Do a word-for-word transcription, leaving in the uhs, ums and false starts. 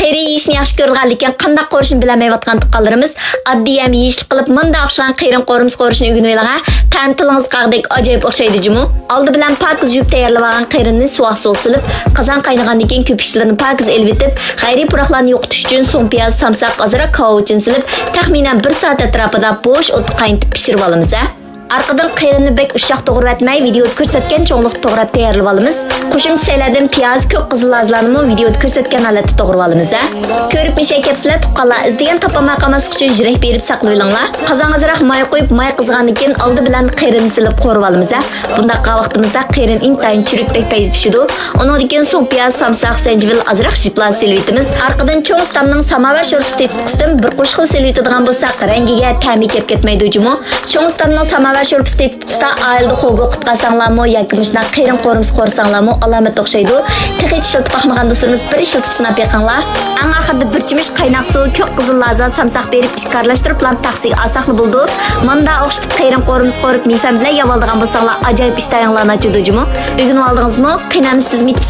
قېرى يېيىشنى ياخشى كۆرىدىغان، لېكىن قانداق قورۇشنى بىلەلمەيۋاتقان تۇغقانلىرىمىز ئاددىي ھەم يېيىشلىك قىلىپ مۇنداق ئوخشىغان قېرىن قورۇمىسى قورۇشنى ئۆگىنىۋېلىڭە. تەم تىلىڭىزغا قاغدەك ئاجايىپ ئوخشايدۇ جۇمۇ. ئالدى بىلەن پاكىز يۇيۇپ تەييارلىۋالغان قېرىننى سۇۋاق سۇغا سېلىپ، قازان قاينىغاندىن كېيىن كۆپۈكچىلىرىنى پاكىز ئېلىۋېتىپ، غەيرىي پۇراقلارنى يوقىتىش ئۈچۈن سوڭ پىياز، سامساق، ئازراق كاۋاۋىچىن سېلىپ، تەخمىنەن بىر سائەت ئەتراپىدا بوش ئوتتا قاينىتىپ پىشۇرۇۋالىمىز ھە. ئارقىدىن قېرىننى بەك ئۇششاق توغرىۋەتمەي، ۋىدىيودا كۆرسەتكەن چوڭلۇقتا توغراپ تەييارلىۋالىمىز. قوشۇمچە سەيلەردىن پىياز، كۆك قىزىل لازىلارنىمۇ ۋىدىيودا كۆرسەتكەن ھالەتتە توغرىۋالىمىز ھە. كۆرۈپ مىشەي كەپسىلەر تۇغقانلار، ئىزدىگەن تاپالماي قالماسلىق ئۈچۈن يۈرەك بېرىپ ساقلىۋېلىڭلار. قازانغا ئازراق ماي قۇيۇپ، ماي قىزغاندىن كېيىن ئالدى بىلەن قېرىننى سېلىپ قورۇۋالىمىز ھە. بۇنداق قىلغان ۋاقتىمىزدا قېرىن ئىنتايىن چۈرۈكتەك پەيز پىشىدۇ. ئۇنىڭدىن كېيىن سوڭ پىياز، سامساق، زەنجىۋىل، ئازراق شىپلا سېلىۋېتىمىز. ئارقىدىن چوڭ ئۇستامنىڭ ساماۋار شورپىسى تېتىتقۇسىدىن بىر قوشۇق سېلىۋېتىدىغان بولساق، رەڭگىگە، تەمى كەپ كەتمەيدۇ جۇمۇ. چوڭ ئۇستامنىڭ ساماۋار شورپىسى تېتىتقۇسىدا ئائىلىدە خوگو قۇتقارساڭلارمۇ ياكى مۇشۇنداق قېرىن قورۇمىسى قورساڭلارمۇ ئالامەت ئوخشايدۇ. تېخىچە ئىشلىتىپ باقمىغان دوستلىرىمىز بىر ئىشلىتىپ سىناپ بېقىڭلار. ئەڭ ئاخىرىدا بىر چۆمۈچ قايناق سۇ، كۆك قىزىل لازا، سامساق بېرىپ ئىشكارلاشتۇرۇپلا تاخسىغا ئالساقلا بولىدۇ. مانا مۇنداق ئوخشىتىپ قېرىن قورۇمىسى قورۇپ مېيفەن بىلەن يەۋالىدىغان بولساڭلار ئاجايىپ ئىشتىھايىڭلارنى ئاچىدۇ جۇمۇ. ئۆگىنىۋالدىڭىزمۇ؟ قېنى ئەمدى سىزمۇ يېتىپ